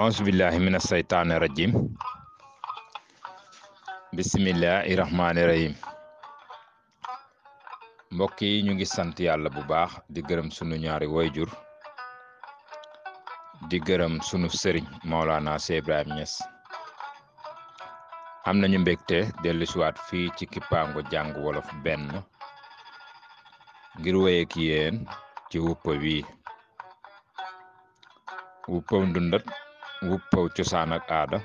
A'udzubillahi minas saytaani rajim. Bismillahi rahmaani rahim. Mbokk yi ñu ngi sant yàlla bu baax di gërëm sunu ñaari wayjur di gërëm sunu sëriñ Maulana Cheikh Ibrahim Niass. am nañu mbégte dellusiwaat fii ci Kippaango jàng wolof benn ngir wéy ak yéen ci wuppa wi wuppaw ndundat wuppaw cosaan ak aada.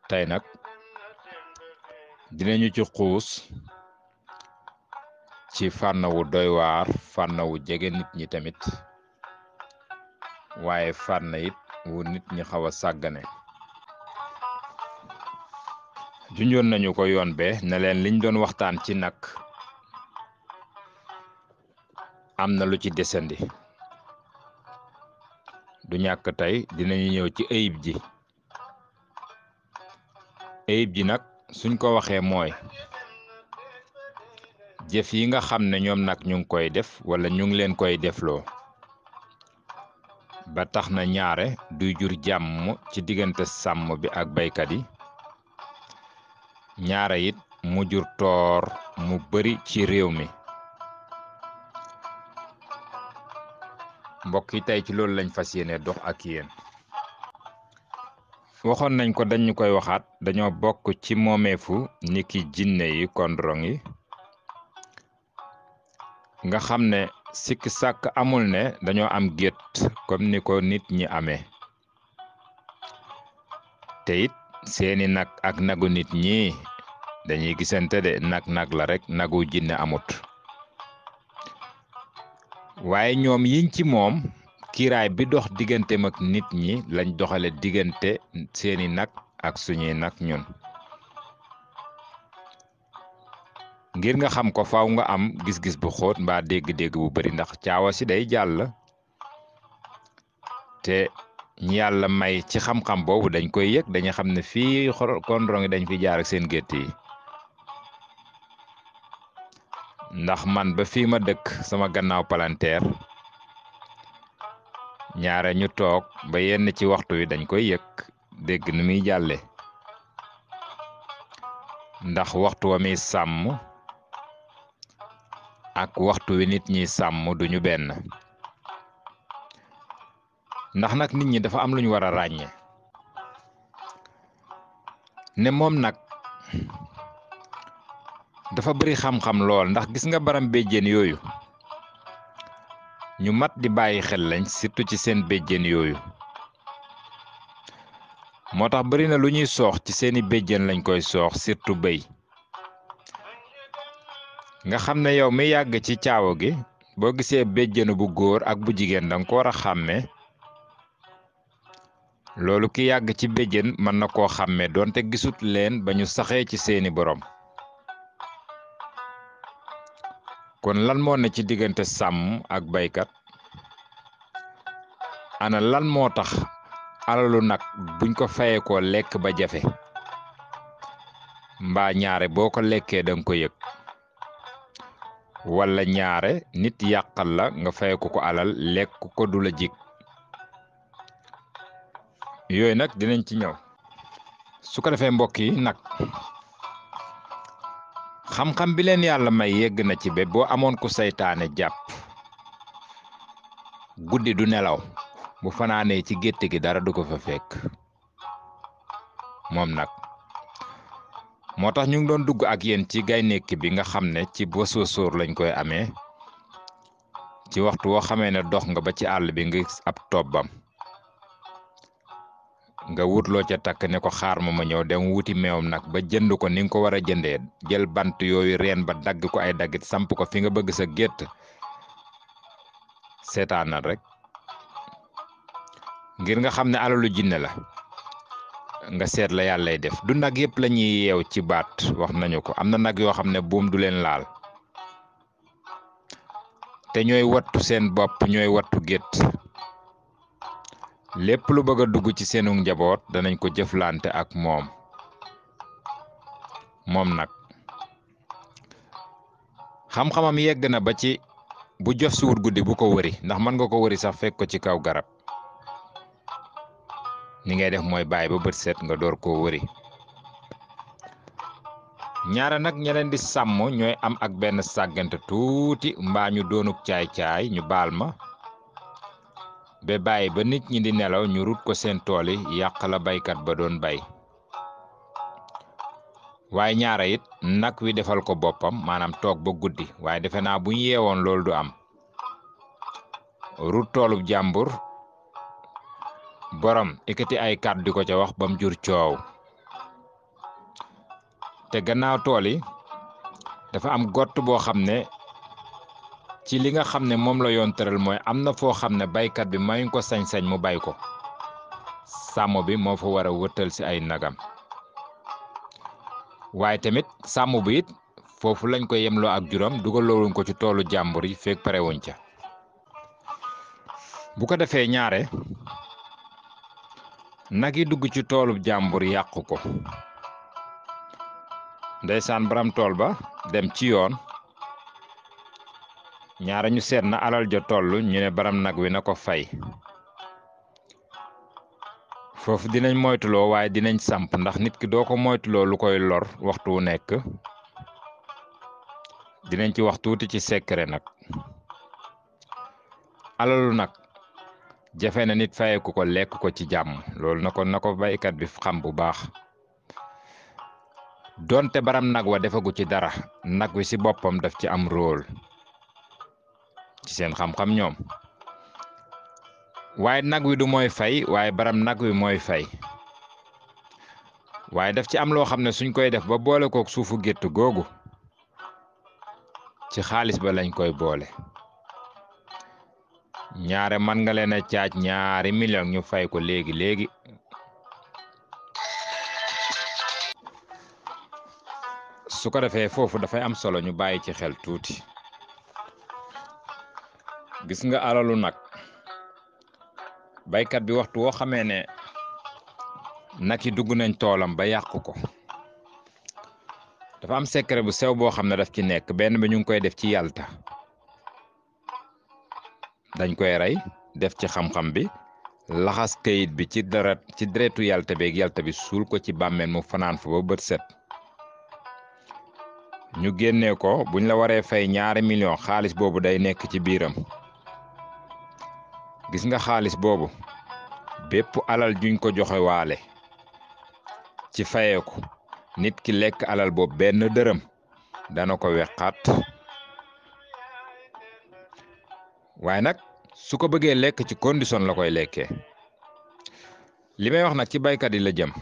tey nag dinañu ci xuus ci fànn wu doy waar, fànn wu jege nit ñi tamit, waaye fànn it wu nit ñi xaw a sàggane. junjoon nañu ko yoon be ne leen liñ doon waxtaan ci nag am na lu ci desandi. du ñàkk tey dinañu ñëw ci ayib ji. ayib ji nag suñ ko waxee mooy jëf yi nga xam ne ñoom nag ñu ngi koy def wala ñu ngi leen koy defloo ba tax na ñaare duy jur jàmm ci diggante sàmm bi ak baykat yi. ñaare it mu jur toor mu bari ci réew mi. mbokk yi tey ci loolu lañ fas yéene dox ak yéen. waxoon nañ ko dañu koy waxaat, dañoo bokk ci moomeefu niki jinne yi kondrong yi nga xam ne sikki sàkk amul ne dañoo am gétt comme ni ko nit ñi amee. te it seeni nag ak nagu nit ñi dañuy gisante de nag la rek, nagu jinne amut. waaye ñoom yiñ ci moom kiiraay bi dox digganteem ak nit ñi lañ doxale diggante seeni nag ak suñuy nag ñun. ngir nga xam ko faaw nga am gis-gis bu xóot mbaa dégg-dégg bu bari, ndax caawa si day jàll te ñi yàlla may ci xam-xam boobu dañ koy yëg, dañu xam ne fii kondrong yi dañ fi jaar ak seen gétt yi. ndax man ba fii ma dëkk sama gannaaw palanteer ñaare ñu toog ba yenn ci waxtu wi dañ koy yëg, dégg ni muy jàlle. ndax waxtu wa muy sàmm ak waxtu wi nit ñi sàmm duñu benn. ndax nag nit ñi dafa am lu ñu war a ràññee ne moom nag dafa bari xam-xam lool. ndax gis nga baram béjjén yooyu ñu mat di bàyyi xel lañ, surtout ci seen béjjén yooyu. moo tax bari na lu ñuy soox ci seeni béjjén lañ koy soox, surtout bëy. nga xam ne yow mi yàgg ci caawa gi boo gisee béjjénu bu góor ak bu jigéen danga ko war a xàmmee. loolu ki yàgg ci béjjén mën na koo xàmmee doonte gisut leen ba ñu saxee ci seeni borom. kon lan moo ne ci diggante sàmm ak baykat? ana lan moo tax alalu nag buñ ko fayee ko lekk ba jafe, mbaa ñaare boo ko lekkee danga ko yëg, wala ñaare nit yàqal la nga fayee ko alal lekk ko du la jig. yooyu nag dinañ ci ñëw. su ko defee mbokk yi nag xam-xam bi leen yàlla may yegg na ci ba boo amoon ku saytaane jàpp guddi du nelaw, bu fanaanee ci gétt gi dara du ko fa fekk moom nag. moo tax ñu ngi doon dugg ak yéen ci gaynekk bi nga xam ne ci Bososor lañ koy amee. ci waxtu woo xamee ne dox nga ba ci àll bi nga gis ab tobbam nga wutloo ca takk ne ko xaar ma ñëw dem wuti meewam nag ba jënd ko ni nga ko war a jëndee, jël bant yooyu reen ba dagg ko ay daggit samp ko fi nga bëgg sa gétt. seetaanal rek ngir nga xam ne alalu jinne la. nga seet la yàllay def. du nag yëpp la ñuy yeew ci baat, wax nañu ko. am na nag yoo xam ne buum du leen laal te ñooy wattu seen bopp, ñooy wattu gétt. lépp lu bëgg a dugg ci seenu njaboot danañ ko jëflante ak moom. nag xam-xamam yegg na ba ci bu jof si wut guddi bu ko wëri, ndax mën nga ko wëri sax fekk ko ci kaw garab. ni ngay def mooy bàyyi ba bët set nga door koo wëri. ñaara nag ña leen di sàmm ñooy am ak benn sàggante tuuti mbaa ñu doonuk caay-caay ñu baal ma ba bàyyi ba nit ñi di nelaw ñu rut ko seen tool yi yàq la baykat ba doon bay. waaye ñaara it nag wi defal ko boppam maanaam toog ba guddi waaye defe naa bu ñu yeewoon loolu du am. rut toolub jàmbur borom ekkati ay kàddu di ko ca wax bam jur coow. te gannaaw tool yi dafa am gott boo xam ne ci li nga xam ne moom la yoon tëral mooy am na foo xam ne baykat bi mayuñ ko sañ-sañ mu bay ko sàmm bi moo fa war a wëttal ci ay nagam. waaye tamit sàmm bi it foofu lañ ko yemloo ak juróom dugalowuñ ko ci toolu jàmbur yi fekk parewuñ ca. bu ko defee ñaare nag yi dugg ci toolu jàmbur yàqu ko. ndeysaan baram tool ba dem ci yoon ñaara ñu seet na alal ja toll ñu ne baram nag wi na ko fay. foofu dinañ moytuloo waaye dinañ samp ndax nit ki doo ko moytuloo lu koy lor waxtu wu nekk. dinañ ci wax tuuti ci secret nag. alalu nag jafe na nit fayeku ko lekk ko ci jàmm loolu na ko baykat bi xam bu baax. donte baram nag wa defagu ci dara nag wi ci boppam daf ci am rôle ci seen xam-xam ñoom. waaye nag wi du mooy fay waaye baram nag wi mooy fay. waaye daf ci am loo xam ne suñ koy def ba boole kook suufu gétt googu ci xaalis ba lañ koy boole. ñaare man nga leen a caaj ñaari million ñu fay ko léegi léegi. su ko defee foofu dafay am solo ñu bàyyi ci xel tuuti. gis nga alalu nag baykat bi waxtu woo xamee ne nag yi dugg nañ toolam ba yàq ko dafa am secret bu sew boo xam ne daf ci nekk. benn bi ñu ngi koy def ci yalta dañ koy rey def ci xam-xam bi laxas kayit bi ci deretu yalta beeg yalta bi suul ko ci bàmmeel mu fanaan fa ba bët set. ñu génnee ko buñ la waree fay ñaari million xaalis boobu day nekk ci biiram. gis nga xaalis boobu bépp alal juñ ko joxe waale ci fayeeku nit ki lekk alal boobu benn dërëm dana ko weqaat. waaye nag su ko bëggee lekk ci condition la koy lekkee. li may wax nag ci baykat yi la jëm.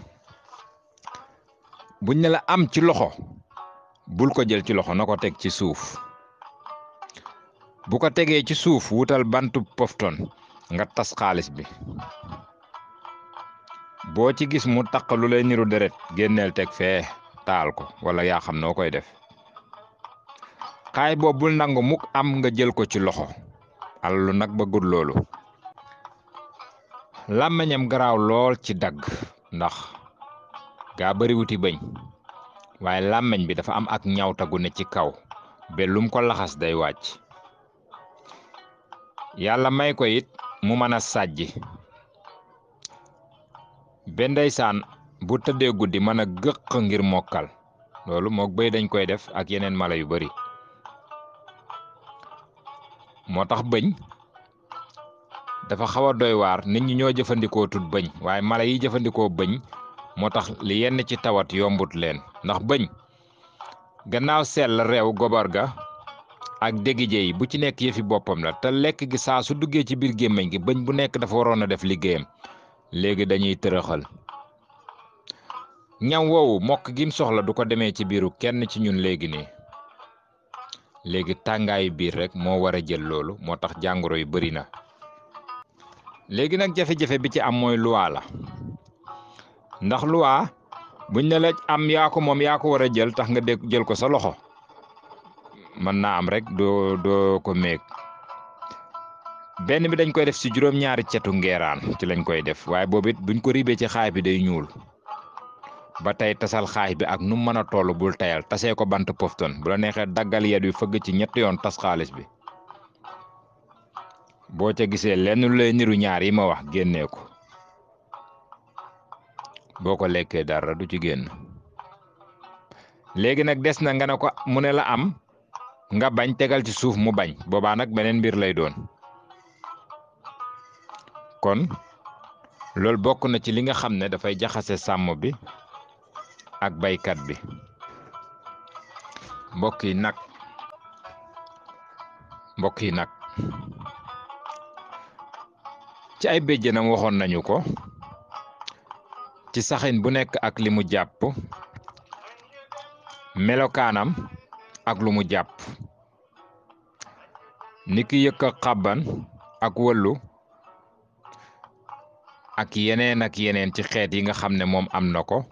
buñ ne la am ci loxo bul ko jël ci loxo na ko teg ci suuf. bu ko tegee ci suuf wutal bantu pofton nga tas xaalis bi. boo ci gis mu taq lu lay niru deret génneel teg fee taal ko wala yaa xam noo koy def. xaay boobu bul nangu mukk am nga jël ko ci loxo. alalu nag bëggul loolu. làmmiñam garaaw lool ci dagg ndax gaa bari wuti bëñ waaye làmmiñ bi dafa am ak ñawta gu ne ci kaw ba lum ko laxas day wàcc. yàlla may ko it mu mën a sàjji ba ndeysaan bu tëddee guddi mën a gëq ngir mokkal. loolu mook bëy dañ koy def ak yeneen mala yu bari. moo tax bëñ dafa xaw a doy waar. nit ñi ñoo jëfandikoo tut bëñ waaye mala yi jëfandikoo bëñ moo tax li yenn ci tawat yombut leen. ndax bëñ gannaaw sell réew gobar ga ak dégije yi bu ci nekk yëfi boppam la te lekk gi saa su duggee ci biir gémmiñ gi bëñ bu nekk dafa waroon a def liggéeyam. léegi dañuy tërëxal ñam woowu mokk gim soxla du ko demee ci biiru kenn ci ñun léegi nii. léegi tàngaayu biir rek moo war a jël loolu moo tax jàngoro yu bari na. léegi nag jafe-jafe bi ci am mooy loi la. ndax loi buñ ne la am yaa ko moom yaa ko war a jël tax nga jël ko sa loxo mën naa am rek doo ko méeg. benn bi dañ koy def ci juróom-ñaari cetu ngeeraan ci lañ koy def waaye boobu it buñ ko ribee ci xaay bi day ñuul. ba tey tasal xaay bi ak nu mën a toll bul tayal tasee ko bant pofton bu la neexee daggal yet wi fëgg ci ñetti yoon tas xaalis bi. boo ca gisee lenn lu lay niru ñaar yi ma wax génnee ko. boo ko lekkee dara du ci génn. léegi nag des na nga ne ko mu ne la am nga bañ tegal ci suuf mu bañ boobaa nag beneen mbir lay doon. kon loolu bokk na ci li nga xam ne dafay jaxase sàmm bi ak baykat bi. mbokk yi nag ci ay béjjénam waxoon nañu ko ci saxin bu nekk ak li mu jàpp, melokaanam ak lu mu jàpp, niki yëkk ak xàbban ak wëllu ak yeneen ci xeet yi nga xam ne moom am na ko,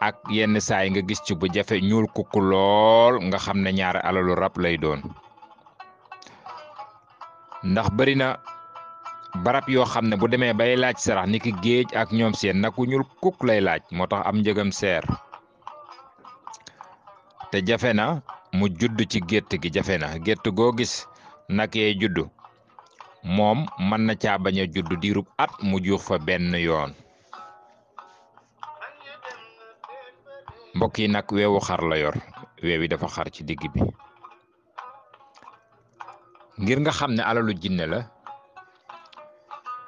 ak yenn saa yi nga gis ci bu jafe ñuul kukku lool nga xam ne ñaari alalu rab lay doon. ndax bari na barab yoo xam ne bu demee bay laaj sarax niki géej ak ñoom seen nag wu ñuul kukk lay laaj, moo tax am njëgam seer. te jafe na mu judd ci gétt gi, jafe na gétt goo gis nag yee judd moom mën na caa bañ a judd diirub at mu juux fa benn yoon. mbokk yi nag weewu xar la yor, weew yi dafa xar ci digg bi. ngir nga xam ne alalu jinne la,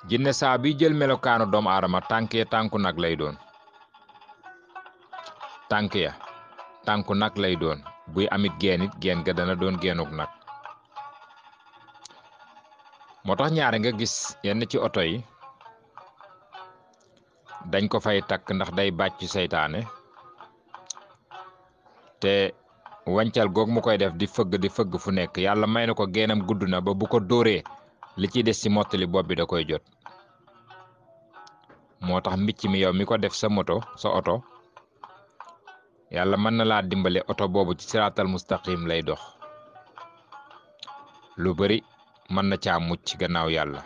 jinne saa bi jël melokaanu doomu aadama tànk ya tànku nag lay doon, tànk ya tànku nag lay doon, buy amit geen it geen ga dana doon geenuk nag. moo tax ñaare nga gis yenn ci oto yi dañ ko fay takk ndax day bàcc seytaane, te wancal goog mu koy def di fëgg fu nekk yàlla may na ko geenam gudd na ba bu ko dóoree li ci des ci mottali bopp bi da koy jot. moo tax mbicc mi yow mi ko def sa moto sa oto yàlla mën na laa dimbale oto boobu ci siraatal mustaqim lay dox, lu bari mën na caa mucc gannaaw yàlla.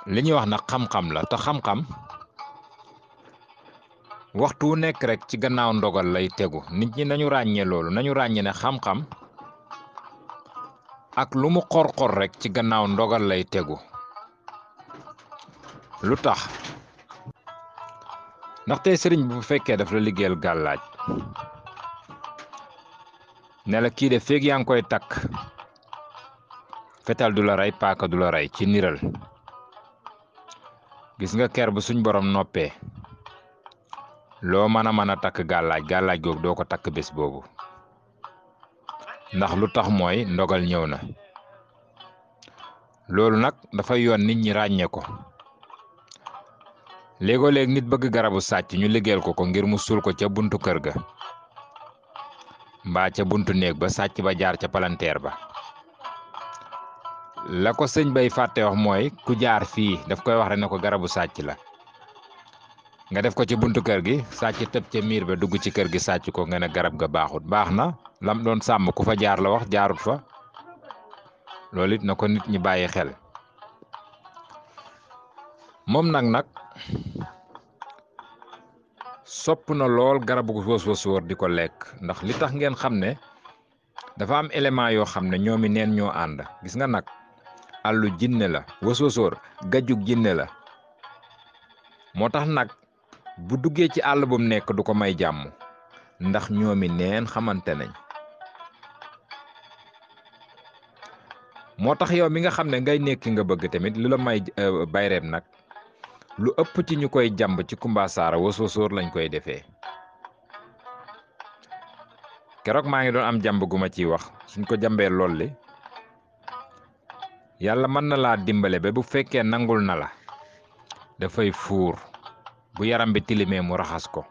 li ñuy wax nag xam-xam la, te xam-xam waxtu wu nekk rek ci gannaaw ndogal lay tegu. nit ñi nañu ràññee loolu, nañu ràññee ne xam-xam ak lu mu xor-xor rek ci gannaaw ndogal lay tegu. lu tax? ndaxte sëriñ bu fekkee daf la liggéeyal gàllaaj ne la kii de feeg yaa ngi koy takk fetal du la rey, paaka du la rey ci niral. gis nga ker bu suñ borom noppee loo mën a takk gàllaaj googu doo ko takk bés boobu. ndax lu tax mooy ndogal ñëw na. loolu nag dafay yoon nit ñi ràññee ko. léegoo léeg nit bëgg garabu sàcc ñu liggéeyal ko ngir mu suul ko ca buntu kër ga mbaa ca buntu néeg ba, sàcc ba jaar ca palanteer ba. la ko sëñ bay fàtte wax mooy ku jaar fii daf koy wax rek ne ko garabu sàcc la. nga def ko ci buntu kër gi, sàcc tëb ca miir ba dugg ci kër gi sàcc ko, nga ne garab ga baaxut. baax na lam doon sàmm ku fa jaar la wax, jaarut fa. loolu it na ko nit ñi bàyyi xel. moom nag sopp na lool garabu wës-wësoor di ko lekk, ndax li tax ngeen xam ne dafa am élément yoo xam ne ñoomi neen ñoo ànd. gis nga nag àllu jinne la, wës-wësoor gajjug jinne la. moo tax nag bu duggee ci àll bu mu nekk du ko may jàmm, ndax ñoomi neen xamante nañ. moo tax yow mi nga xam ne ngay nekk nga bëgg tamit lu la may bayreem nag lu ëpp ci ñu koy jàmb ci Kumba Saara wës-wësoor lañ koy defee. keroog maa ngi doon am jàmb gu ma ciy wax, suñ ko jàmbee lool li yàlla mën na laa dimbale ba bu fekkee nangul na la dafay fuur, bu yaram bi tilimee mu raxas ko.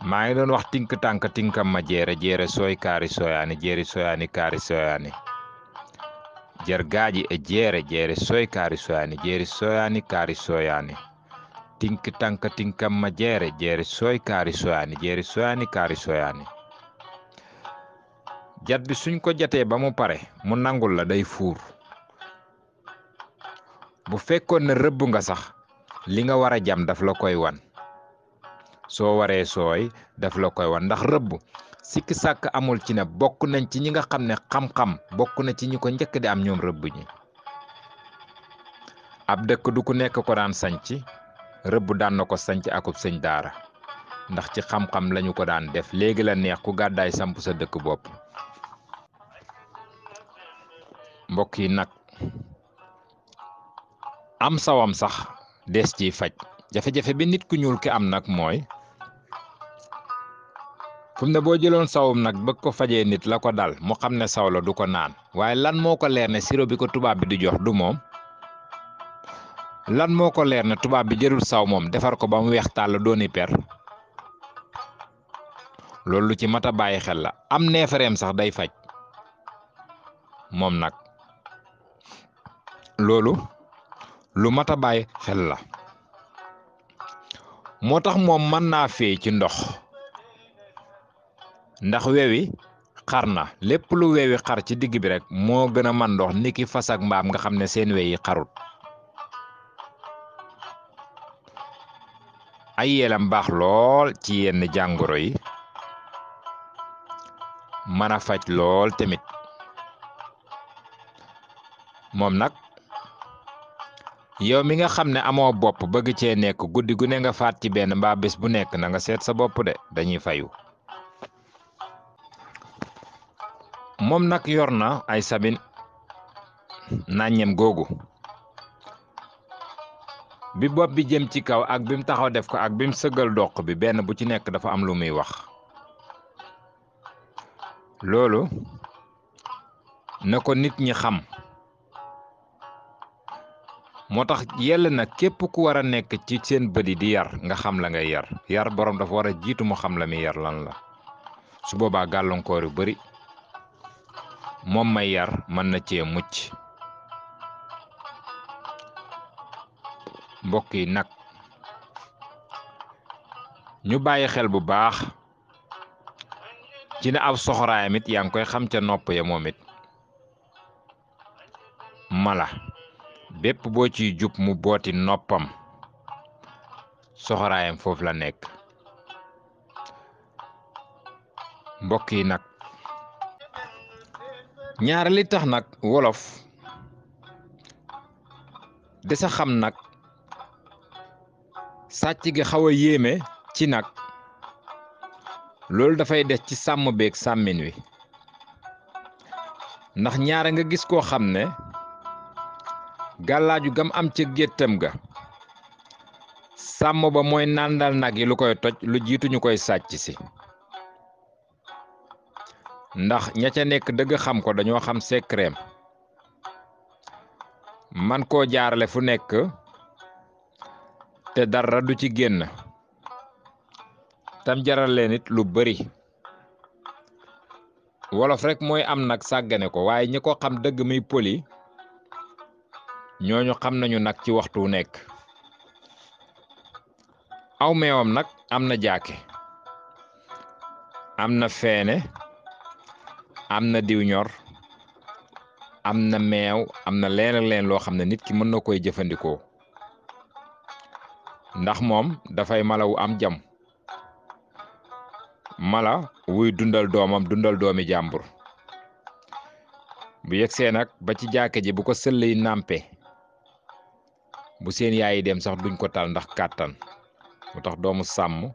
maa ngi doon wax tink tànk tinkam ma jeere sooy kaari sooyaani jeeri sooyaani kaari sooyaani jer gaaji e jeere sooy kaari sooyaani jeeri sooyaani kaari sooyaani tink tànk tinkam ma jeere sooy kaari sooyaani jeeri sooyaani kaari sooyaani. jat bi suñ ko jatee ba mu pare mu nangul la day fuur. bu fekkoon ne rëbb nga sax li nga war a jam daf la koy wan, soo waree sooy daf la koy wan. ndax rëbb sikki sàkk amul ci ne bokk nañ ci ñi nga xam ne xam-xam bokk na ci ñi ko njëkk di am ñoom rëbb ñi. ab dëkk du ku nekk ko daan sanc rëbb daan na ko sanc akub sëñ daara ndax ci xam-xam lañu ko daan def léegi la neex ku gàddaay samp sa dëkk bopp. mbokk yi nag am sawam sax des ciy faj jafe-jafe bi nit ku ñuul ki am nag mooy fu mu ne boo jëloon sawum nag bëgg ko fajee nit la ko dal mu xam ne saw la du ko naan waaye lan moo ko leer ne sirop bi ko tubaab bi di jox du moom lan moo ko leer ne tubaab bi jërul saw moom defar ko ba mu weex tàll dooni per loolu lu ci mat a bàyyi xel la am neefareem sax day faj moom nag loolu lu mat a bàyyi xel la moo tax moom mën naa fee ci ndox ndax wewi xar na lépp lu wewi xar ci digg bi rek moo gën a man ndox niki fas ak mbaam nga xam ne seen we yi xarut ay yeelam baax lool ci yenn jàngoro yi mën a faj lool tamit moom nag yow mi nga xam ne amoo bopp bëgg cee nekk guddi gu ne nga faat ci benn mbaa bés bu nekk na nga seet sa bopp de dañuy fayu moom nag yor na ay sabin naññem googu bi bopp bi jëm ci kaw ak bim taxaw def ko ak bim sëggal doq bi benn bu ci nekk dafa am lu muy wax loolu na ko nit ñi xam moo tax yell na képp ku war a nekk ci seen bëdi di yar nga xam la ngay yar borom dafa war a jiitu mu xam la muy yar lan la su boobaa gàllankoor yu bari moom may yar mën na cee mucc mbokk yi nag ñu bàyyi xel bu baax ci ne ab soxoraayam it yaa ngi koy xam ca nopp ya moom it mala bépp boo ciy jub mu booti noppam soxoraayam foofu la nekk mbokk yi nag ñaar li tax nag wolof de sa xam nag sàcc gi xaw a yéeme ci nag loolu dafay des ci sàmm beeg sàmmin wi ndax ñaara nga gis koo xam ne gàllaaju gam am ca géttam ga sàmm ba mooy nàndal nag yi lu koy toj lu jiitu ñu koy sàcc si ndax ña ca nekk dëgg xam ko dañoo xam secret man koo jaarale fu nekk te dara du ci génn tam jaral leen it lu bari wolof rek mooy am nag sàggane ko waaye ñi ko xam dëgg muy poli ñooñu xam nañu nag ci waxtu wu nekk aw meewam nag am na jaake am na feene am na diw ñor am na meew am na leen ak leen loo xam ne nit ki mën na koy jëfandikoo ndax moom dafay mala wu am jam mala wuy dundal doomam dundal doomi jàmbur bu yegsee nag ba ci jaake ji bu ko sëll yi nàmpe bu seen yaay dem sax duñ ko tal ndax kàttan mu tax doomu sàmm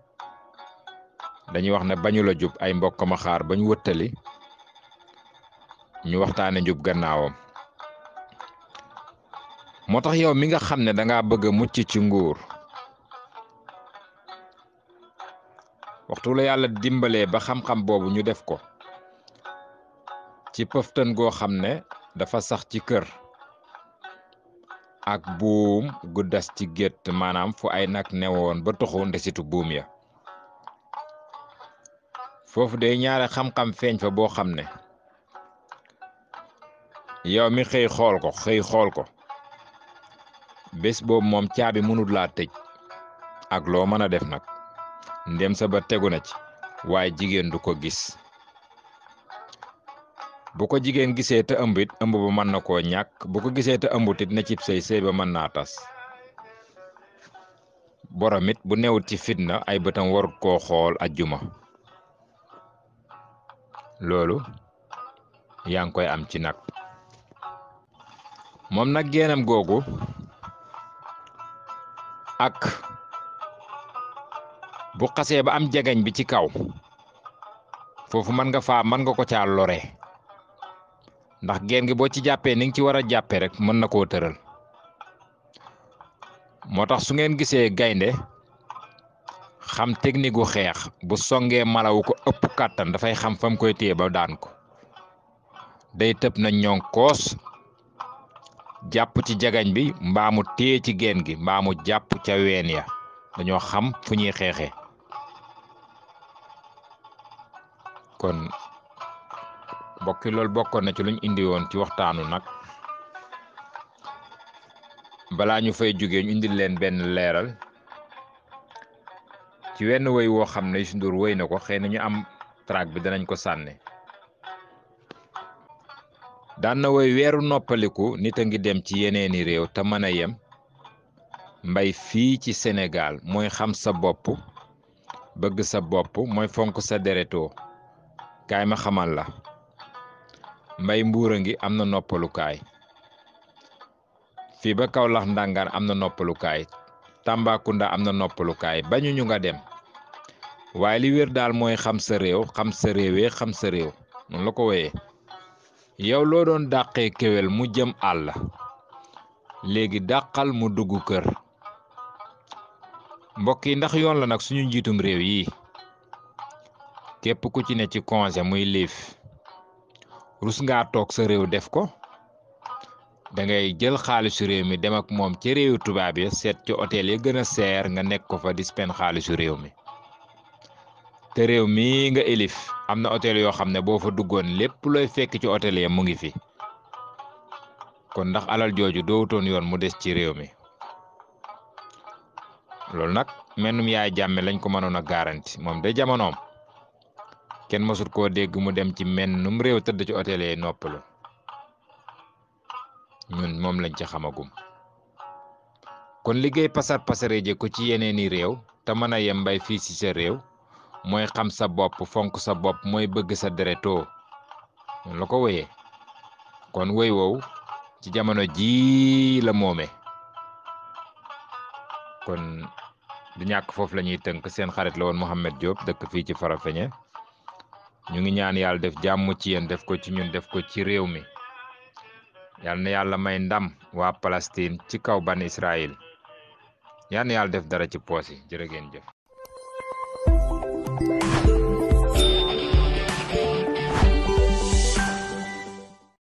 dañuy wax ne bañu la jub ay mbokkam a xaar bañ wëttali ñu waxtaane njub gannaawam moo tax yow mi nga xam ne danga bëgg a mucc ci nguur waxtu la yàlla dimbalee ba xam-xam boobu ñu def ko ci pëftan goo xam ne dafa sax ci kër ak buum gu des ci gétt maanaam fu ay nag newoon ba toxu ndesitu buum ya foofu de ñaare xam-xam feeñ fa boo xam ne yow mi xëy xool ko bés boobu moom caabi mënul laa tëj ak loo mën a def nag ndem sa ba tegu na ci waaye jigéen du ko gis bu ko jigéen gisee te ëmb it ëmb ba mën na koo ñàkk bu ko gisee te ëmbut it na cib sëy ba mën naa tas borom it bu newut ci fitna ay bëtam warut koo xool ajjuma loolu yaa ngi koy am ci nag moom nag geenam googu ak bu xasee ba am jegeñ bi ci kaw foofu mën nga ko caa lore ndax geen gi boo ci jàppee ni nga ci war a jàppee rek mën na koo tëral moo tax su ngeen gisee gaynde xam technique gu xeex bu songee malawu ko ëpp kàttan dafay xam fam koy téye ba daan ko day tëb na ñonkoos jàpp ci jagañ bi mbaa mu téye ci geen gi mbaa mu jàpp ca ween ya dañoo xam fu ñuy xeexee kon mbokki loolu bokkoon na ci luñ indi woon ci waxtaanu nag balaa ñu fay jógee ñu indil leen benn leeral ci wenn woy woo xam ne Youssou Ndour woy na ko xëy na ñu am track bi danañ ko sànne daan na woy weeru noppaliku nit a ngi dem ci yeneeni réew te mën a yem mbay fii ci Sénégal mooy xam sa bopp bëgg sa bopp mooy fonk sa deretoo kaay ma xamal la mbay mbuura ngi am na noppalukaay fii ba Kaolack Ndangaan am na noppalukaay Tambacounda am na noppalukaay bañuñu nga dem waaye li wér daal mooy xam sa réew xam sa réewee xam sa réew noonu la ko woyee yow loo doon dàqee kéwél mu jëm àll léegi dàqal mu dugg kër mbokk yi ndax yoon la nag suñu njiitum réew yi képp ku ci ne ci congé muy liif rus ngaa toog sa réew def ko da ngay jël xaalisu réew mi dem ak moom ci réewu tubaab ya seet ci hôtel ya gën a seer nga nekk ko fa di spend xaalisu réew mi te réew mi nga élif am na hôtel yoo xam ne boo fa duggoon lépp looy fekk ci hôtel ya mu ngi fi kon ndax alal jooju doowutoon yoon mu des ci réew mi loolu nag mennum yaay jàmme lañ ko mënoon a garanti moom de jamonoom kenn mësut koo dégg mu dem ci mennum réew tëdd ci hôtel yi noppalu ñun moom lañ ci xamagum kon liggéey pasar pasare je ko ci yeneeni réew te mën a yem mbay fii ci sa réew mooy xam sa bopp fonk sa bopp mooy bëgg sa deretoo noonu la ko woyee kon woy woowu ci jamono jii la moome kon du ñàkk foofu la ñuy tënk seen xarit la woon Mouhamed Diop dëkk fii ci Farafeñe ñu ngi ñaan yàlla def jàmm ci yéen def ko ci ñun def ko ci réew mi yal na yàlla may ndam waa Palestine ci kaw ban Israël yal na yàlla def dara ci poos yi jërë ngeen jëf